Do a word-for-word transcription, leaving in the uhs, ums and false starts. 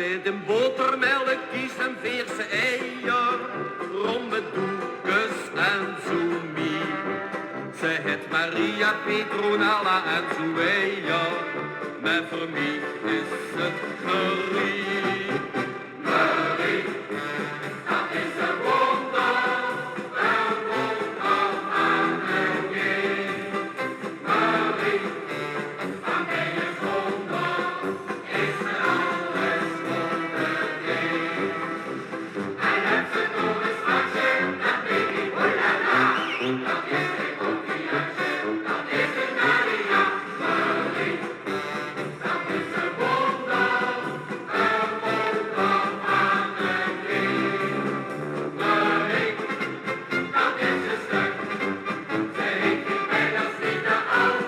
Zit in botermelk, kies en verse eier, romme doekes en zoemie. Ze het Maria, Petronella en Zoeia, maar voor mij is het Marie. Marie, dat is een wonder, een wonder van een kind. Marie, van bij je wonder is er alles voor de deur. En het ze door de stadje, dat weet ik, oh la la. Dat is geen confiance, dat is een Maria. Marie, dat is een wonder, een wonder van een kind. Marie, dat is een stuk. Ze heeft die bijna schieten als